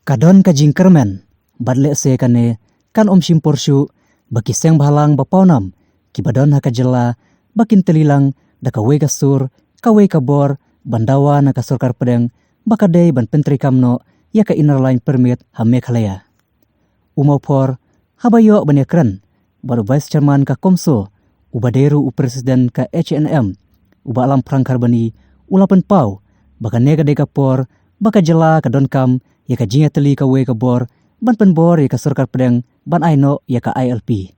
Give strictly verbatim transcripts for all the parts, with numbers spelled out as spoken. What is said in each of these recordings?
Ka don ka jingkyrmen, bad lehse kane kan ym shim por shuh ba ki seng bhalang ba pawnam kiba don ha ka jylla ba kin tylli lang da kawei ka sur, kawei ka bor ban dawa na ka sorkar pdeng ba ka dei ban pyntreikam noh ïa ka Inner Line Permit ha Meghalaya. U Mawphor, haba ïoh ban ïakren bad u Vice Chairman ka CoMSO, uba dei ruh u President ka H A N M, u Bah Lamphrang Kharbani, u la pynpaw ba kane ka dei ka por ba ka jylla ka donkam ïa ka jingïatylli kawei ka bor ban pynbor ïa ka sorkar pdeng ban ai noh ïa ka I L P.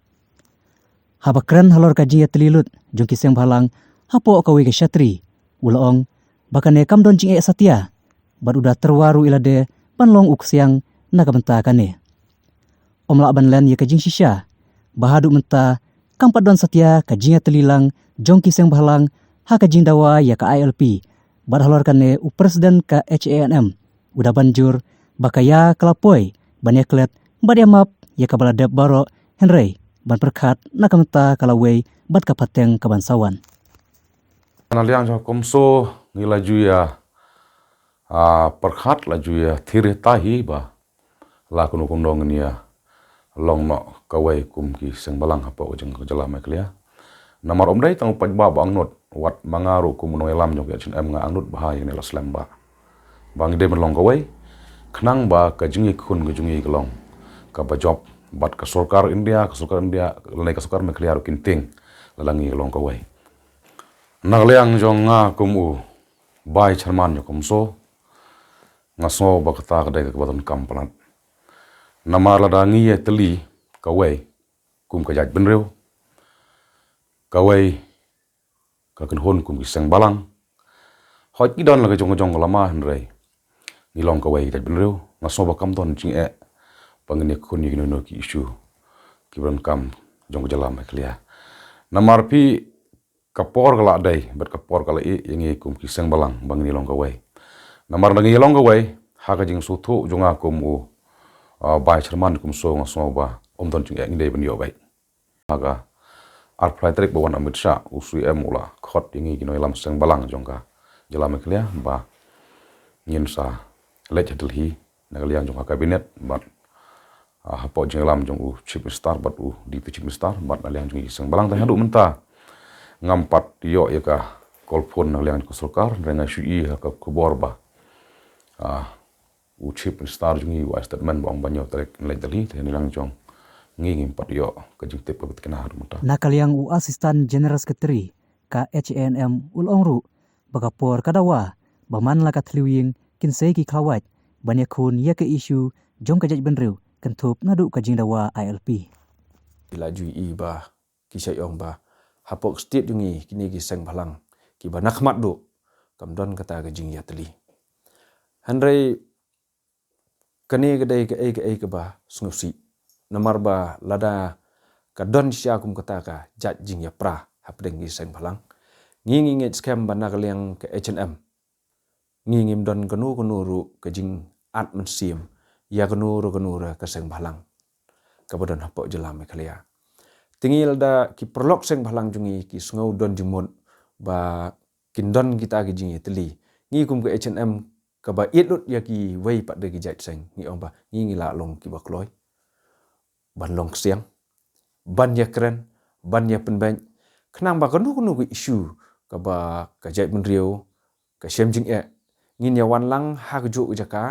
Haba kren halor ka jingïatylli lut jong ki seng bhalang hapoh kawei ka shatri, u la ong ba kane kam don jingeh satia, bad u da tyrwa ruh ïa lade ban long u ksiang na ka bynta kane. Ym lah ban len ïa ka jingshisha ba haduh mynta kam pat don satia ka jingïatylli lang jong ki seng bhalang ha ka jingdawa ïa ka I L P, bad halor kane u President ka H A N M u da ban jur ba ka ïa ka la poi ban ïaklet bad ïamap ïa kaba la dep baroh, hynrei ban pyrkhat na ka bynta ka lawei bad ka pateng kaban sa wan. Na liang jong CoMSO ngi la ju ïa, ah, pyrkhat, la ju ïa thir ïa tai hi ba la kumno kumno ngin ïa long noh kawei kum ki seng bhalang hapoh ka jylla Meghalaya. Namar ym dei tang u paidbah ba angnud, wat ma nga ruh kum u nongïalam jong ka H A N M nga angnud bha ïa kane la slem ba ba ngi dei ban long kawei, khnang ba ka jingïakhun ka jong ngi ka long kaba jop bad ka sorkar India, ka sorkar India lane ka sorkar Meghalaya ruh kin tieng lada ngi long kawei. Na ka liang jong nga kum u Vice Chairman jong CoMSO, nga sngew ba kata ka dei kaba donkam palat. Namar lada ngi ïatylli kawei kum ka jaitbynriew, kawei ka kynhun kum ki seng bhalang, hooid ngi don la ka jong ka jong ka lama, hynrei ngi long kawei ka jaitbynriew, nga sngew ba kam don jingeh ba ngin ïakhun ïa kino kino ki issue kiba donkam jong ka jylla Meghalaya. Namar phi, ka por ka la dei bad ka por ka la ïeh ïa ngi kum ki seng bhalang ba ngin ïa long kawei. Namar da ngi ïa long kawei, ha ka jingsngewthuh jong nga kum u, ah, Vice Chairman CoMSO, nga sngew ba ym don jingeh, ngi dei ban ïoh beit. Ha ka arphew lai tarik ba wan Amit Shah, u C M u la khot ïa ngi ki nongïalam seng bhalang jong ka jylla Meghalaya ba ngin sa leit ha Delhi na ka liang jong ka Cabinet bad, ah, hapoh jingïalam jong u Chief Minister bad u Deputy Chief Minister bad na liang jong ki seng bhalang. Te haduh mynta ngam pat ïoh ïa ka call phone na ka liang jong ka sorkar, hynrei nga shu ïohi ha ka khubor ba, ah, u Chief Minister jong ngi u ai statement ba ong ba hynñiew tarik yn leit Delhi, te na liang jong ngi ngim pat ïoh ka jingtip kaba thikna haduh mynta. Na ka liang u Assistant General Secretary ka H A N M u la ong ruh ba ka por ka dawa ba man la ka thliew ïing kin sei ki khlawait ban ïakhun ïa ka issue jong ka jaitbynriew kynthup naduh ka jingdawa I L P. Phi la ju ïohi ba ki shait ong ba hapoh ka state jong ngi kine ki seng bhalang kiba na khmat duh kam don kata ka jingïatylli. Hynrei kane ka dei kaei kaei kaba sngewsih. Namar ba lada ka don shisha kum kata ka jait jingïapra hapdeng ki seng bhalang, ngi ngi ngeit skhem ba na ka liang ka H A N M ngi ngim don kano kano ruh ka jingat mynsiem ïa kano ruh kano ruh ka seng bhalang kaba don hapoh jylla Meghalaya. Te ngi lada ki paralok seng bhalang jong ngi ki sngew don jingmut ba kin don kita ki jingïatylli, ngi kum ka H A N M kaba ïeit lut ïa kiwei pat de ki jait seng, ngi ong ba ngi ngi lah long kiba kloi ban long ksiang, ban ïakren, ban ïapynbeit, khnang ba kano kano ka issue kaba ka jaitbynriew ka shem jingeh, ngin ïa wan lang ha kajuh ka jaka,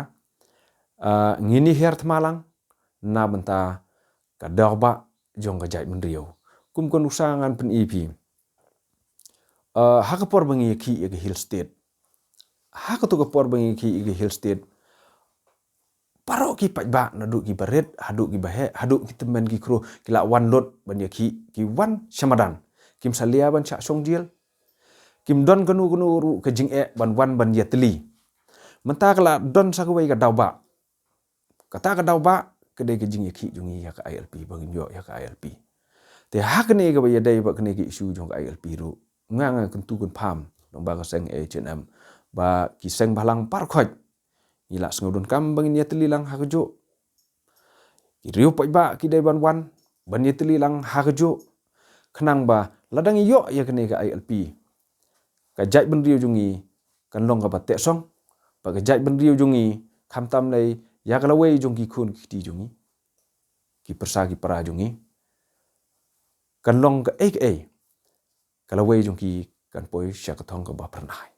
ah, ngin ïa hiar thma lang na bynta ka daw ba jong ka jaitbynriew. Kum ka nuksa ngan pyni phi, ah, ha ka por ba ngi ïakhih ïa ka Hill State, ha kato ka por ba ngi ïakhih ïa ka Hill State, baroh ki paidbah naduh ki barit haduh ki baheh haduh ki tymmen ki khro ki la wan lut ban ïakhih, ki wan sha madan, kim salia ban shah shong jail, kim don kano kano ruh ka jingeh ban wan ban ïatylli. Mynta ka la don sa kawei ka daw ba, kata ka daw ba ka dei ka jingïakhih jong ngi ïa ka I L P, ba ngin ïoh ïa ka I L P. Te ha kane kaba ïadei bad kane ka issue jong ka I L P ruh, nga nga kyntu kynpham lyngba ka seng H A N M ba ki seng bhalang baroh khoit ngi la sngew donkam ba ngin ïatylli lang ha kajuh. Ki riew paidbah ki dei ban wan ban ïatylli lang ha kajuh, khnang ba lada ngi ïoh ïa kane ka I L P, ka jaitbynriew jong ngi kan long kaba tehsong, ba ka jaitbynriew jong ngi khamtam lei ïa ka lawei jong ki khun ki kti jong ngi, ki pyrsa ki para jong ngi, kan long kaei kaei, ka lawei jong ki kan poi sha ka thong kaba phyrnai.